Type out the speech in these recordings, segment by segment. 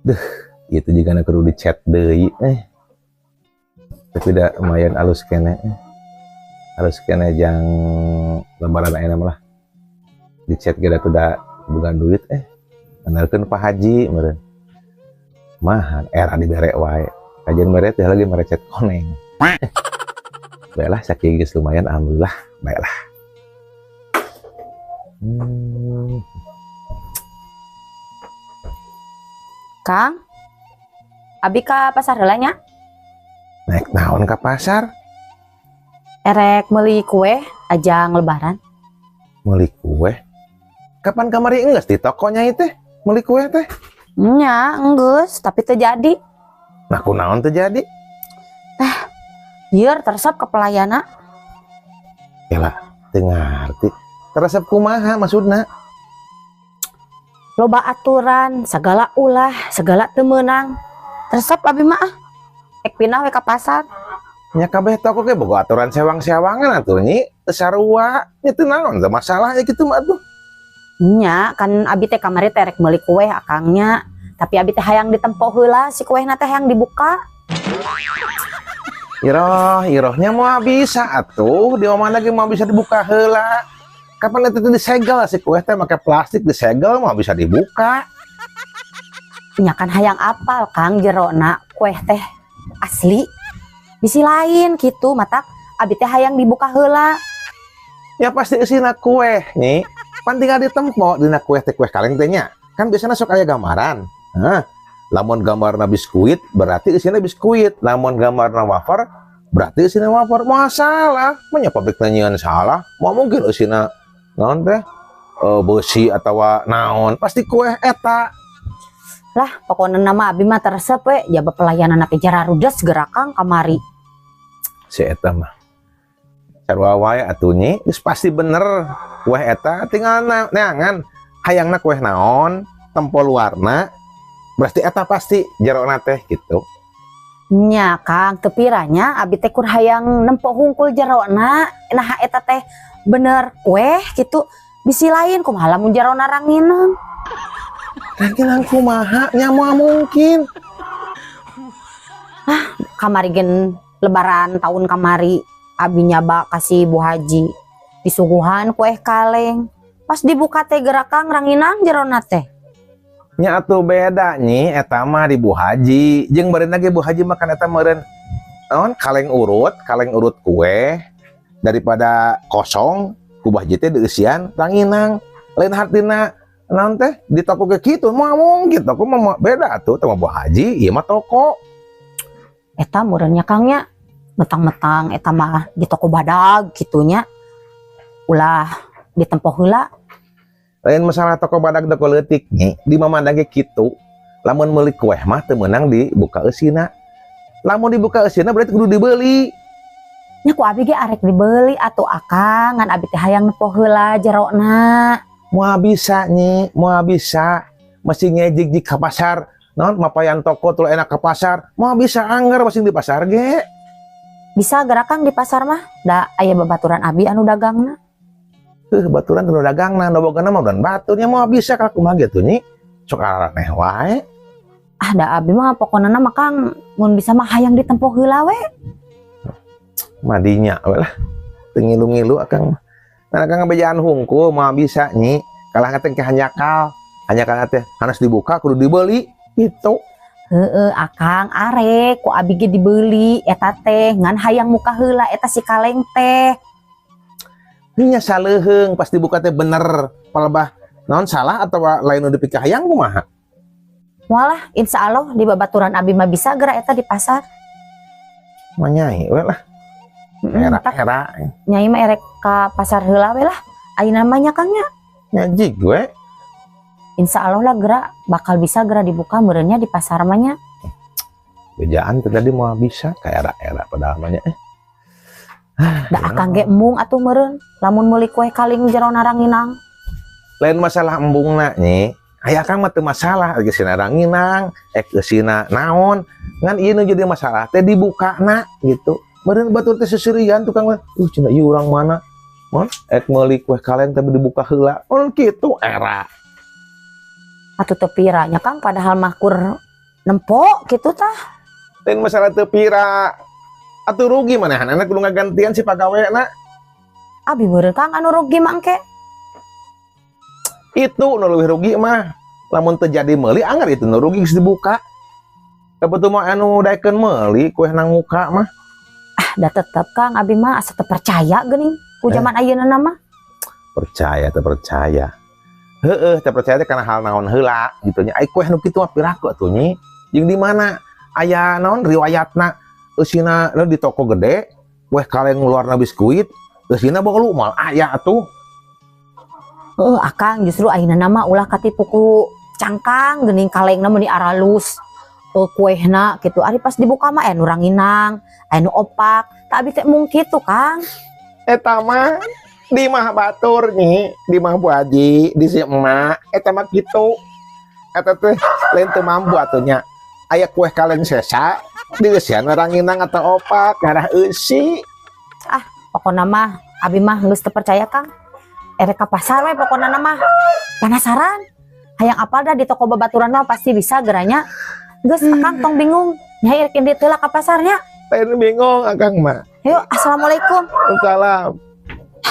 Duh, itu juga kudu dicet deui eh. Tapi da lumayan alus keneh eh. Alus keneh jang lebaran ayeuna mah lah. Dicet ge da teu da boga duit eh. Andalkeun Pak Haji meureun. Mah era dibere wae. Kajian mere teh lagi mere cet koneng. Baiklah, sakieu geus lumayan, alhamdulillah. Baiklah. Kang, abi ka pasar heula nya. Naik naon ka pasar? Erek meuli kue ajang lebaran. Meuli kue? Kapan kamari enggeus di tokonya itu meuli kue teh? Nya, enggeus, tapi teu jadi. Nah, kunaon teu jadi? Ieu teu resep ka pelayanna. Kela, teu ngarti. Teu resep kumaha maksudna? Loba aturan, segala ulah, segala teu meunang. Teu resep abi mah ah. Ek pindah we ka pasar. Nya kabeh toko ge boga aturan sewang-sewangan atuh, Nyi. Teu sarua. Nya teu naon teu masalahnya kitu mah atuh. Nya, kan abi teh kamari teh rek meuli kue akangnya. Tapi abi teh hayang ditempo heula si kuehna teh, hayang dibuka. Iroh, irohnya moal bisa atuh. Di mana lagi moal bisa dibuka heula. Kapan itu disegel si kue teh make plastik disegel, moal bisa dibuka. Nya kan hayang apal, Kang, jerona kue teh asli. Bisi lain gitu, matak abi teh hayang dibuka heula. Ya pasti isina kue, Nyi. Pan tinggal ditempo dina kue teh, kue kaleng teh nya. Kan biasanya sok aya gambaran. Hah. Lamun gambarna biskuit berarti isina biskuit. Lamun gambarna wafer berarti isina wafer. Moal salah. Manya pabrik nyieun salah. Moal mungkin isina naon teh? Besi atau naon. Pasti kue eta. Lah, pokoknya nama abi mah teu resep we, jaba pelayanan teh jararudes geura, Kang, kamari. Si eta mah. Sarua wae atuh, Nyi, geus pasti bener kue eta, tinggal neangan hayangna kue naon, tempo luarna, berarti eta pasti jerona teh gitu. Nya, Kang, teu piranya abi teh kur hayang nempo hungkul jerona, nah eta teh bener kue gitu. Bisi lain kumaha lamun jerona ranginang? Ranginang kumaha, nya moal mungkin. Kamari gen lebaran tahun kamari abi nyaba ka si Bu Haji, disuguhan kue kaleng. Pas dibuka teh geura, Kang, ranginang jerona teh. Nya atuh beda, Nyi, eta mah di Bu Haji. Jeung beureun lagi Bu Haji makan eta meureun naon, kaleng urut, kaleng urut kue daripada kosong ku Bu Haji teh dieusian ranginang. Lain hartina naon teh di toko ge kitu, moal mungkin toko mah beda atuh teh mah Bu Haji, ieu mah toko. Eta meureun nya, Kang, nya, metang-metang eta mah di toko badag gitunya. Ulah ditempo heula. Lain masalah toko badag toko leutik, Nyi, di mamanda ge kitu. Lamun meuli kue mah teu meunang dibuka eusina. Lamun dibuka eusina berarti kudu dibeli. Nya ku abi ge arek dibeli atuh, Akang, ngan abi teh hayang nempo heula jerona. Moal bisa, Nyi, moal bisa. Masih ngejig ka pasar, naon mapayan toko tuh enak ke pasar, moal bisa, angger masih di pasar ge. Bisa geura, Kang, di pasar mah, da aya babaturan abi anu dagangna. Baturan nu dagangna, nu bogana mah dan baturnya moal bisa ka kumaha gitu, Nyi. Sok araneh wae. Ah, da abi mah pokona mah, Kang, mun bisa mah hayang ditempo heula we. Madinya we lah. Teu ngilu-ngilu akang mah. Nah, akang ngabejaan hungkul moal bisa, Nyi. Kalah teh ke hanjakal. Hanjakal teh harus dibuka kudu dibeli gitu. Heeh, Akang, arek ku abi ge dibeli eta teh, ngan hayang muka heula eta si kaleng teh. Nya saleuheung pas dibuka teh bener palebah naon salah atau lain nu dipikahayang kumaha? Walah, insya Allah di babaturan abi mah bisa geura eta di pasar. Manyai we lah. Heeh, Era tak era. Nyai mah erek ka pasar heula we lah. Ayeuna mah nya, Kang, nya. Ngajig we. Insya Allah lah geura bakal bisa geura dibuka meureunnya di pasar mah nya. Bejaan teh tadi moal bisa kayak era-era padahal mah nya eh. Da akang ge embung atuh meureun lamun meuli kue kaleng jerona ranginang. Lain masalah embungna, Nyi. Aya akang mah teu masalah geus eusina ranginang, ek eusina naon. Ngan ieu nu jadi masalah teh dibukana gitu. Meureun batur teh seuseurian tukang mah. Cenah ieu urang mana? Mon, ek meuli kue kaleng tapi dibuka heula. Oh, kitu era. Atuh teu pira nya, Kang, padahal mah kur Nempo kitu tah. Lain masalah teu pira. Atuh rugi manehanana kudu ngagantian si pagawena. Abi meureun Kang anu rugi mah engke. Itu nu leuwih rugi mah. Lamun teu jadi meuli anggar itu nu rugi geus dibuka. Kebetul mah anu daekeun meuli kueh nang muka mah. Ah, da tetep Kang abi mah asa teu percaya geuning ku zaman ayeuna mah. Percaya teu percaya. Heeh, teu percaya teh kana hal naon heula gitu nya. Ai kueh nu kitu mah piraku atuh nyi. Jeung di mana aya naon riwayatna eusina nu di toko gede kueh kaleng luarna biskuit eusina bolu moal aya atuh. Heeh, akang justru ayeuna mah ulah katipu ku cangkang geuning kalengna meuni aralus. Kuehna gitu. Ari pas dibuka mah aya nu ranginang, aya nu opak. Tak abi teh mung kitu, Kang. Eta mah di mah batur nyi, di mah Bu Haji, di si emak, eta mah kitu. Eta teh lain teu mampu atuh nya. Aya kueh kaleng sesa, dieusian ranginang atau opak, ngarah eusi. Ah, pokona mah abi mah geus teu percaya, Kang. Erek ka pasar we pokona mah. Penasaran. Hayang apal dah di toko babaturan mah pasti bisa geranya. Geus Akang tong bingung. Nyai erek indit heula ka pasarnya. Lain bingung Akang mah. Yuk, assalamualaikum. Waalaikumsalam.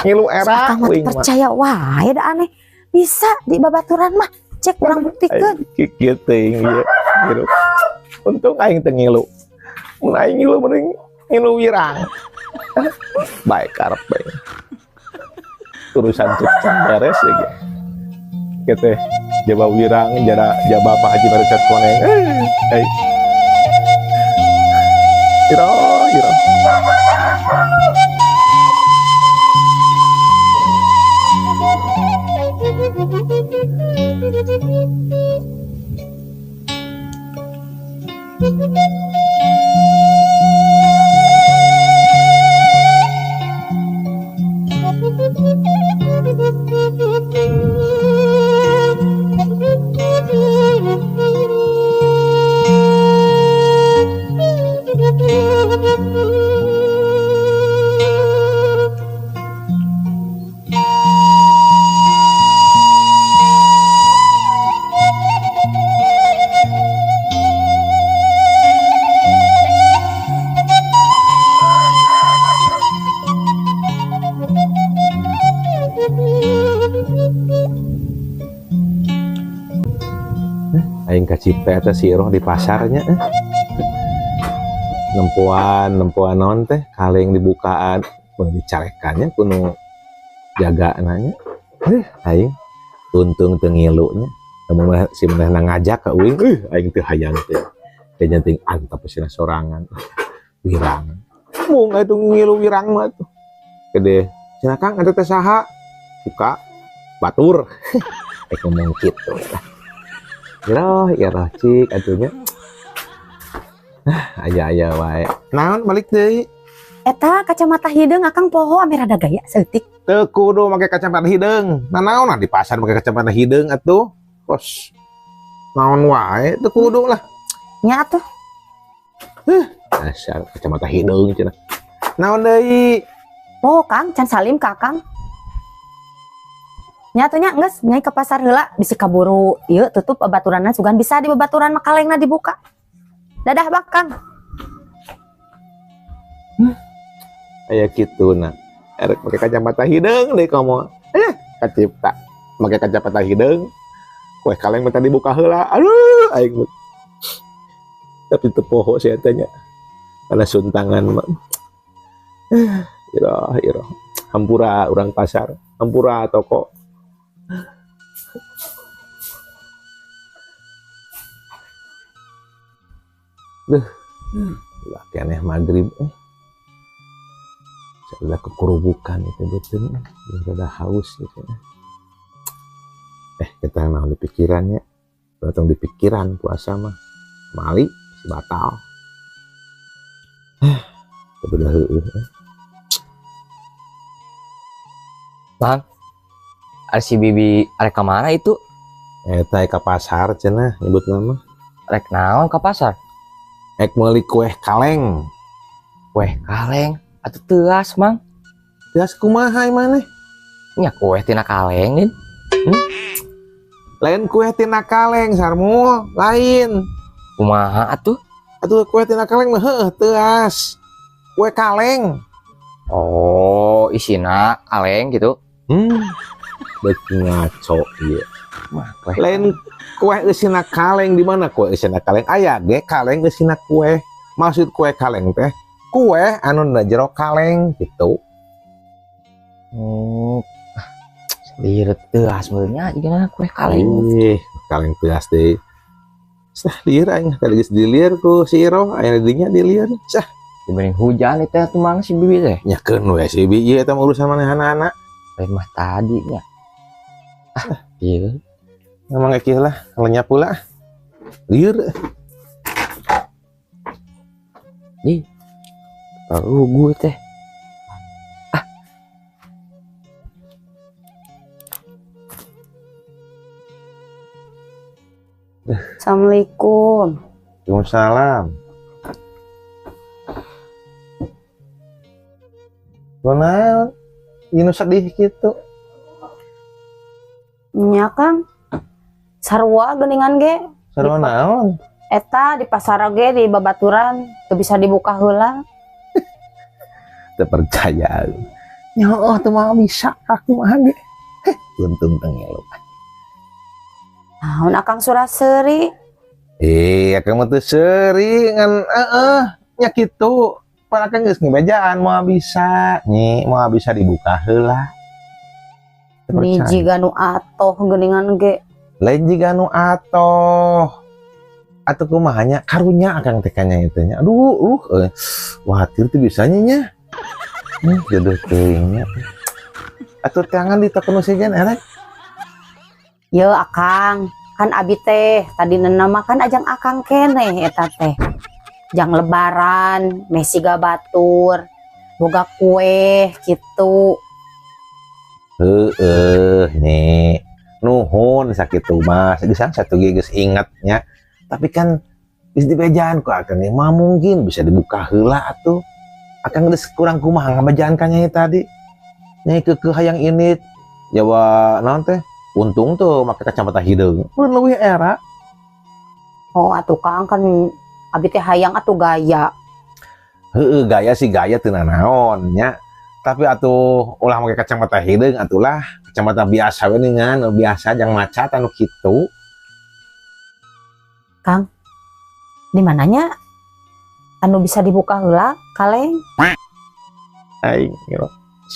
Ngilu era Akang mah uing mah. percaya wae da aneh. Bisa di babaturan mah. Cek urang buktikeun. Kieu teuing ieu. Ngilu. Untung aing teu ngilu. Mun aing ngilu mending ngilu wirang. Baik karep bae. Urusan cek beres ya ge. Kieu teh jaba wirang jara jaba Pak Haji Barucet koneng. Hey. Iro, iro. Aing kacipta eta si Iroh di pasarnya. Nempoan naon teh kaleng dibukaan mun dicarekannya kuno jaga nanya. Aing untung teu ngilu nya. Lamun si manehna ngajak ka uing, aing teu hayang teh. Teh nyenting antep sina sorangan. Wirang. Mung atuh ngilu wirang mah tuh. Gede. Cenah Kang eta teh saha? Buka batur. Rek ngomong kitu lah. Iroh, iroh cik atunya. Ah, aya-aya wae. Naon balik deui? Eta kacamata hideung akang poho ame rada gaya saeutik. Teu kudu make kacamata hideung. Nanaonan di pasar make kacamata hideung atuh. Kos naon wae teu kudu lah. Nya atuh. Dasar kacamata hideung cenah. Naon deui? Poho Kang, can salim ka Akang. Nya atuh nya geus nyai ke pasar heula bisi kaburu ieu tutup babaturanna sugan bisa di babaturan mah kalengna dibuka. Dadah bang Kang. Aya kitu na. Erek make kacamata hideung deui komo. Kacipta make kacamata hideung. Kue kaleng mah tadi dibuka heula. Aduh aing mah. Tapi teu poho sia teh nya. Karena suntangan mah. Iroh, iroh. Hampura urang pasar, hampura toko. Duh, ulah keneh maghrib. Saya udah kekurubukan itu betul, udah haus gitu. Kita naon di pikirannya, datang di pikiran puasa mah, mali si batal. Udah heueuh. Bang, ada si Bibi arek ka mana itu? Eta ka pasar cenah nyebut nama. Rek naon ka pasar? Ek meuli kueh kaleng. Kueh kaleng? Atuh teuas, Mang. Teuas kumaha maneh? Nya kueh tina kaleng, Din. Lain kueh tina kaleng, Sarmul, lain. Kumaha atuh? Atuh kue tina kaleng mah heueuh teuas. Kue kaleng. Oh, isina kaleng gitu. Beuki ngaco ieu. Mah kue. Lain kue eusina kaleng, di mana kue eusina kaleng? Aya ge kaleng eusina kue. Maksud kue kaleng teh kue anu na jero kaleng gitu. Lieur teuas meureun nya kue kaleng. Ih, kaleng teuas deui. Sah lieur aing tadi geus dilieur ku si Iroh, aya di dinya dilieur. Sah dibanding hujan itu atuh mang si Bibi teh. Nyakeun we si Bibi ieu eta mah urusan manehanana. Lain mah tadi nya. Ah, ieu. Memang kieu lah, lenyap pula. Lieur. Ih. Tahu gue teh. Ah. Assalamualaikum. Waalaikumsalam. Kunaon? Ieu sedih kitu. Nya Kang. Sarua geuningan ge. Sarua naon? Eta di pasar ge di babaturan teu bisa dibuka heula. Teu percaya. Nyoh teu mah bisa aku mah ge. Heh, untung teu ngelu. Naon Akang sura-seuri? Akang mah teu seuri ngan heeh nya kitu. Pan akang geus ngebejaan moal bisa, nyi moal bisa dibuka heula. Teu percaya. Ni jiga nu atoh geuningan ge. Lain jiga nu atoh. Atuh kumaha nya karunya akang teh kanya itu nya. Aduh, khawatir teu bisa nya. Jodoh teuing nya. Atuh tangan di toko nu sejen erek. Ye akang, kan abi teh tadi nama kan ajang akang keneh eta teh. Jang lebaran, mesiga batur, boga kue gitu. Heeh, nih. Nuhun sakitu mah, geus satu ge geus ingat nya. Tapi kan geus dibejaan ku akang ge mah mungkin bisa dibuka heula atuh. Akang geus kurang kumaha ngabejaan ka nyai tadi. Nyai keukeuh hayang ini Jawa naon teh? Untung tuh make kacamata hideung. Mun leuwih era. Oh atuh Kang kan abi teh hayang atuh gaya. Heeh, gaya sih gaya teu nanaon nya. Tapi atuh ulah make kacamata hideung atulah, kacamata biasa we ningan, biasa jang maca anu kitu. Kang, di mananya anu bisa dibuka heula kaleng? Aing yo,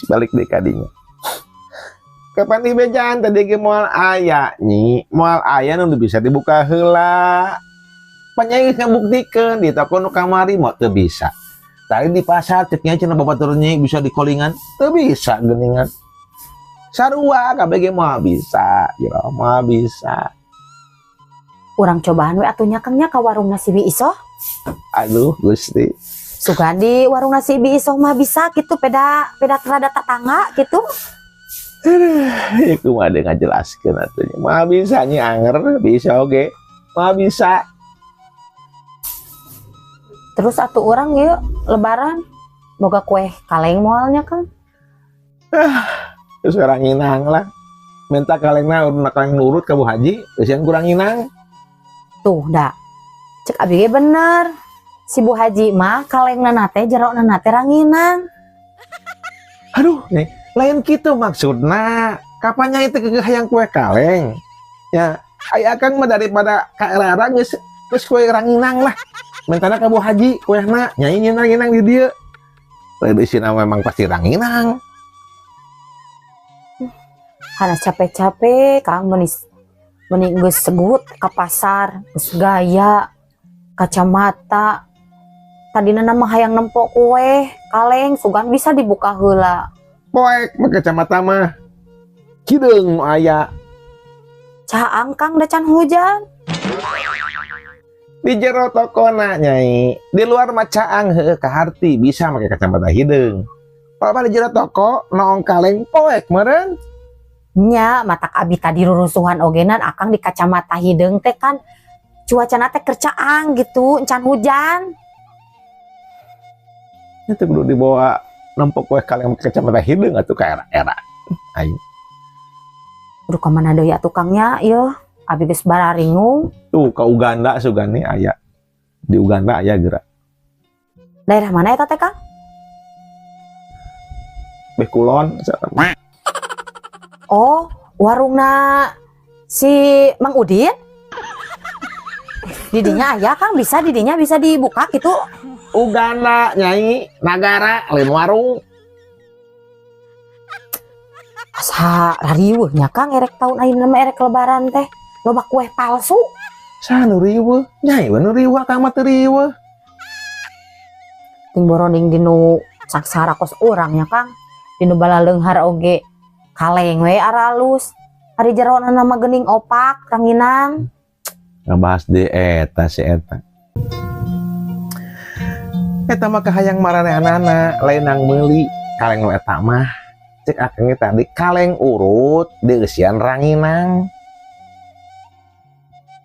balik deui ka dinya. Kapan dibejaan tadi ge moal aya nyi, moal aya nu bisa dibuka heula. Panyai ngabuktikeun di toko nu kamari mah teu bisa. Tadi di pasar cek nyai cenah babatur nyai bisa dikolingan, teu bisa geuningan. Sarua kabeh ge moal bisa, jero moal bisa. Urang cobaan we atuh nya Kang nya ka warung nasi Bi Isoh. Aduh Gusti. Sugan di warung nasi Bi Isoh mah bisa gitu peda peda rada tatangga gitu. Aduh, ya kumaha deui ngajelaskeun atuh nya. Moal bisa nya anger, bisa oge. Moal bisa. Terus atuh urang ieu lebaran boga kue kaleng moalnya Kang. Terus orang nginang lah. Minta kalengna urut kaleng nurut ka Bu Haji, geus yang kurang nginang. Tuh da. Cek abi ge bener. Si Bu Haji mah kalengna nate jerona nate ranginang. Aduh, nih lain kitu maksudna. Kapannya itu keukeuh hayang kue kaleng? Ya, ai akang mah daripada ka era-era geus geus kue ranginang lah. Mintana ka Bu Haji kuehna, nyai nginang-nginang di dieu. Lain isina memang pasti ranginang. Karena capek-capek Kang menis meni geus segut ka pasar, geus gaya, kacamata. Tadina mah hayang nempo kue kaleng sugan bisa dibuka heula. Poek make kacamata mah. Hideung nu aya. Caang Kang da can hujan. Di jero tokona nyai, di luar mah caang heueuh kaharti bisa make kacamata hideung. Kalau di jero toko noong kaleng poek meureun. Nya matak abi tadi rurusuhan ogenan akang di kacamata hideung teh kan cuacana teh keur caang gitu, encan hujan. Itu kudu dibawa nempok kue kaleng make kacamata hideung atuh ka era-era. Ayo. Kudu ka mana deui atuh Kang nya ieu? Abi geus bararingung. Tuh ka Uganda sugane aya. Di Uganda aya geura. Daerah mana eta teh, Kang? Beh kulon. Oh, warungna si Mang Udin? Didinya aya, Kang, bisa didinya bisa dibuka gitu. Uganda nyai nagara lain warung. Asa rariweuh nya, Kang, erek tahun ayeuna mah erek lebaran teh loba kue palsu. Saha nu riweuh? Nyai we nu riweuh, Akang mah teu riweuh. Ting boroning dinu saksara kos urang nya, Kang. Dinu balaleunghar oge kaleng we aralus. Ari jerona mah geuning opak ranginang. Ngabahas deui eta si eta. Eta mah kahayang maranehanana lain nang meuli kaleng nu eta mah. Cek akang ge tadi kaleng urut dieusian ranginang.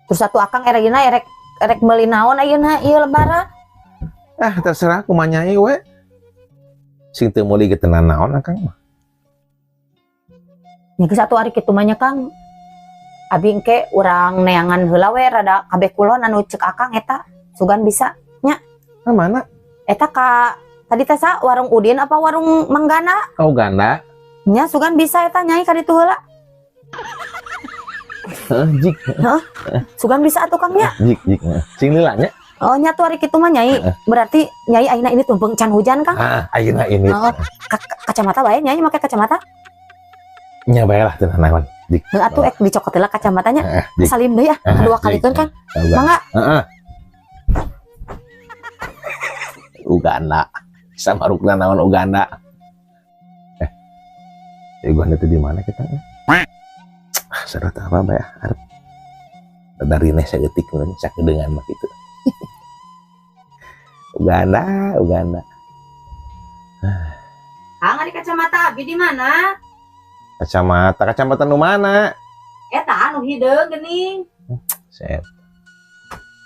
Terus satu akang erek erek erek meuli naon ayeuna ieu lebaran? Ah, terserah kumaha nyai we. Sing teu meuli ge teu naon akang mah. Nya geus atuh ari kitu mah nya, Kang. Abi engke urang neangan heula we rada kabeh kulon anu cek akang eta sugan bisa nya. Ka mana? Eta ka tadi teh sa warung Udin apa warung Manggana? Ka Uganda. Nya sugan bisa eta nyai ka ditu heula. Heeh, jik. Heeh. Sugan bisa atuh, Kang, nya. Jik, jik. Sing lila nya. Oh, nya tuh ari kitu mah nyai. Berarti nyai ayeuna ini tumpeng can hujan, Kang. Ah, ayeuna ini. Heeh. Kacamata bae nyai make kacamata. Nya bae lah teu naon. Jik. Heuh atuh ek dicokot heula kacamatanya. Heeh, jik. Salim deui ah, kedua kalikeun, Kang. Mangga. Heeh. Uganda. Sama rukna naon Uganda. Uganda itu di mana kita? Ah, serat apa bae ah. Dari neh saeutik mun sakedeungan mah kitu. Uganda, Uganda. Kang, ari kacamata abi di mana? Kacamata, kacamata nu mana? Eta anu hideung geuning. Set.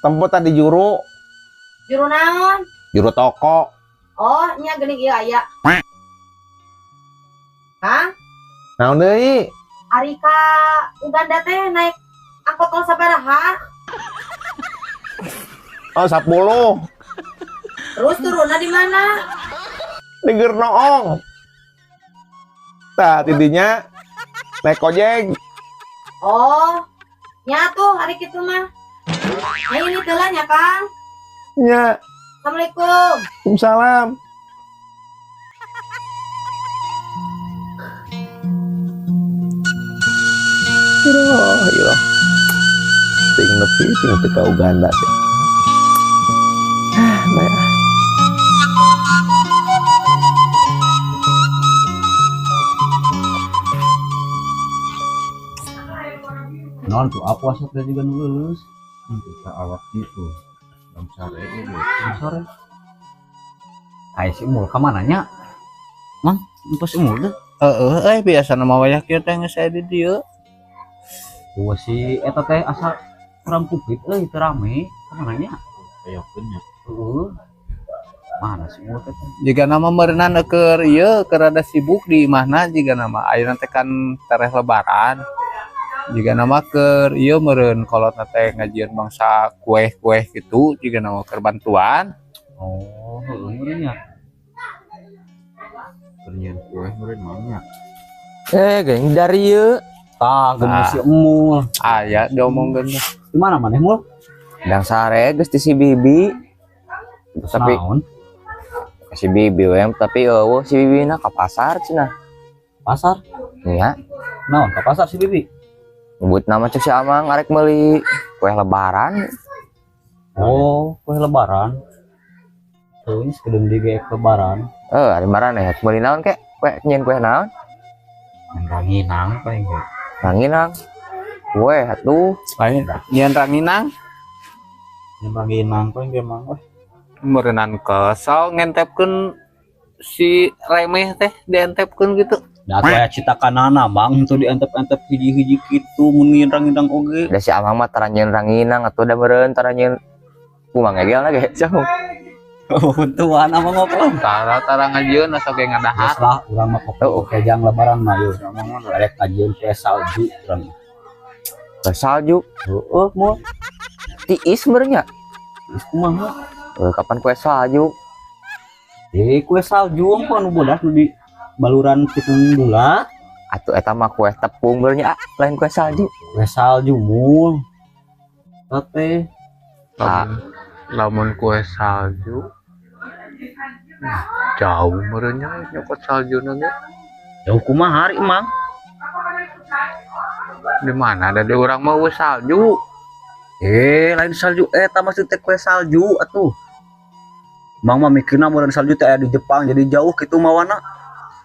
Tempo tadi juru. Juru naon? Juru toko. Oh, nya geuning ieu aya. Kang? Naon deui? Ari ka Uganda teh naik angkot tol sabaraha? Oh, 10. Terus turunna di mana? Di Gernoong. Tah, tidinya naik ojek. Oh, nya tuh hari kitu mah. Nah, ini telah nya, Kang. Nya. Assalamualaikum. Waalaikumsalam. Iroh, iroh. Ting nepi, ting teu ka Uganda sih. Ah, bae ah. Naon tuh aku asup teh juga nu lulus. Kita awak gitu. Bang sare ieu. Bang sare. Ai si Mul ka mana nya? Mang, entos Mul teh. Heeh, euy biasana mah wayah kieu teh geus aya di dieu. Gua si eta teh asa kurang kupit euy teu rame. Ka mana nya? Ayokeun nya. Heeh. Mana si Mul teh? Jiga nama meureunana keur ieu keur rada sibuk di imahna jiga nama ayeuna teh kan tereh lebaran. Jiga nama keur ieu meureun kolotna teh ngajieun bangsa kueh-kueh gitu jiga nama keur bantuan. Oh, heueuh meureun nya. Keur nyieun kueh meureun mah nya. Geng dari ieu. Tah, geus si Emul. Aya diomongkeun teh. Di mana maneh, Mul? Dang sare geus di si Bibi. Tapi naon? Si Bibi we, tapi eueuh si Bibi na ka pasar cenah. Pasar? Nya. Naon ka pasar si Bibi? Nyebut nama cek si Amang arek meuli kue lebaran. Oh, kue lebaran. Tuh, ini sekedeng di ge lebaran. Ari maraneh meuli naon kek? Kue nyeun kue naon? Ranginang paling ge. Ranginang. Kue atuh. Lain nyeun ranginang. Nyeun ranginang paling ge mah. Wah. Meureunnan kesel ngentepkeun si remeh teh dientepkeun gitu. Da atuh aya citakanana Mang teu dientep-entep hiji-hiji kitu mun nyeun ranginang oge. Da si Amang mah tara nyeun ranginang atuh da meureun tara nyeun kumaha ngegelna ge jauh. Oh, tuan amang ngobrol. Tara-tara ngajieun asa ge ngadahar. Geus lah urang mah pokok kejang lebaran mah yeuh. Rek ngajieun kue salju urang. Kue salju? Heeh, mul. Tiis meureun nya. Geus kumaha? Eh, kapan kue salju? Eh, kue salju engko anu bodas nu di baluran tepung gula. Atuh eta mah kue tepung beurnya ah, lain kue salju. Kue salju mul. Teh. Ah. Lamun kue salju jauh merenya nyokot salju ge. Jauh kumaha hari emang? Di mana ada di urang mah salju. Eh, lain salju eta maksud teh kue salju atuh. Mang mah mikirna meureun salju teh aya di Jepang jadi jauh kitu mawana.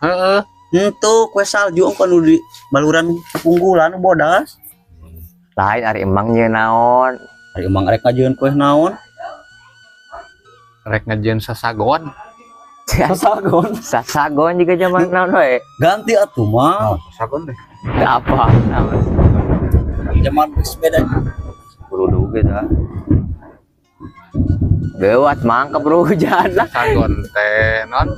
Heeh. Henteu kue salju engko nu di baluran tepung gula nu bodas. Lain ari emang nyieun naon? Ari emang rek ngajieun kue naon? Rek ngajieun sasagon. Sasagon. Sasagon juga zaman naon we. Ganti atuh mah. Oh, sasagon deh. Teu apa. Zaman geus beda. Kudu gitu. Gewat mang keburu hujan lah. Sasagon teh non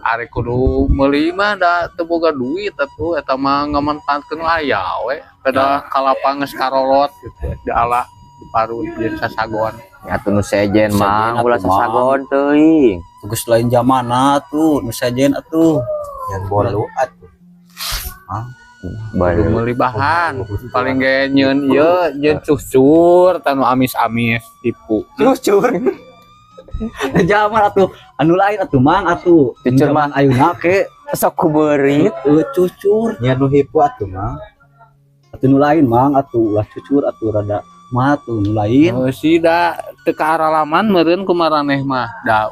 ari kudu meuli mah da teu boga duit atuh eta mah ngamanfaatkeun aya we. Kada kalapa geus karolot gitu diala diparut jeung sasagon. Ya atuh nu sejen mang Sejen ulah atuh, Mang. sasagon teuing. Geus lain zamanna atuh nu sejen atuh. Yang bolu atuh. Kudu Baru meuli bahan paling ge nyeun ieu nyeun cucur tanu amis-amis tipu. Cucur. Zaman atuh anu lain atuh mang atuh. Cucur Zaman ayeuna ke sok ku beurit. Cucur. Nya nu hipu atuh mah. Atuh nu lain mang atuh ulah cucur atuh rada mah atuh nu lain. Oh, sih da teu kaaralaman meureun kumaraneh mah da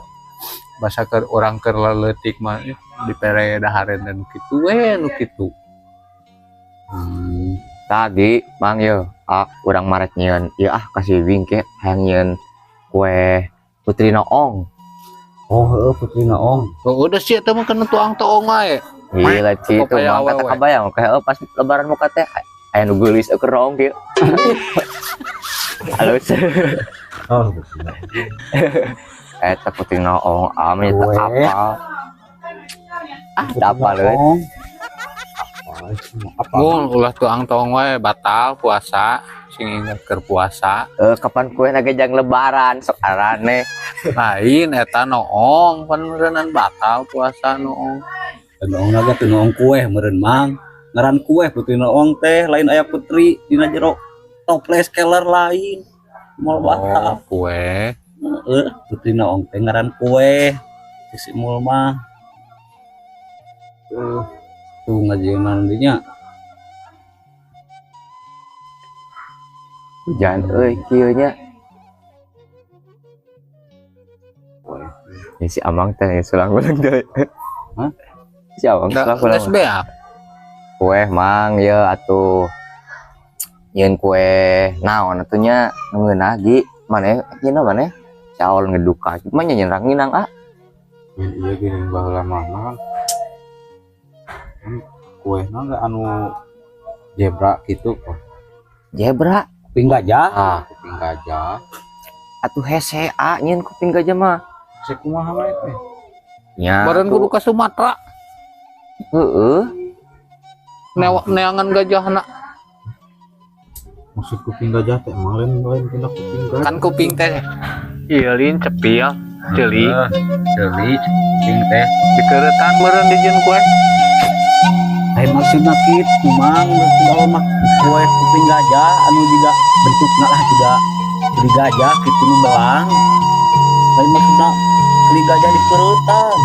basa keur urang keur leutik mah dipere daharen dan kitu we nu kitu. Tadi mang yo, ah urang marek nyieun ieu ah kasih wingke hayang nyieun kue Putri Noong. Oh, heueuh Putri Noong. Oh, udah sih eta mah kena tuang toong wae. Gila ci itu Pokoknya mang kata awewe. kabayang kayak pas lebaran muka teh aya nu geulis keur noong kieu. Halus. Oh, Eta Putri Noong ame teu Kue. apal. Ah, teu apal euy. Apa? Mun ulah tuang toong wae batal puasa, sing inget keur puasa. Eh, kapan kue nage jang lebaran sok arane. Lain eta noong pan meureunnan batal puasa noong. Noong naga teu noong kue meureun mang. Ngaran kue Putri Noong teh lain aya putri dina jero toples keler lain. Moal batal. Oh, kue. Heeh, Putri Noong teh ngaran kue. Si mul mah. Tuh ngajieun dinya. Hujan euy kieu nya. Ya, si Amang teh sulang-ulang deui. Hah? Si Amang Da sulang-ulang. geus beak. Kue mang ye atuh. Nyeun kue naon atuh nya nu ngeunah gi maneh nyeun maneh caol ngeduka mah nyeun ranginang ah. Nyen ieu geuning baheula mah kan. Kue na anu zebra gitu kok. Zebra Kuping gajah. Ah, kuping gajah. Atuh hese a nyeun kuping gajah mah. Hese kumaha wae teh? Nya. Meureun kudu ka Sumatera. Heeh. Neangan gajahna. Maksud kuping gajah teh emang lain tina kuping gajah. Kan kuping teh ieu cepil, ceuli. Ceuli kuping teh. Dikeureutan meureun dijieun kue. Lain maksudna kitu mang, maksud mah kue kuping gajah anu juga bentukna lah juga keli gajah kitu nu belang. Lain maksudna keli gajah dikeureutan.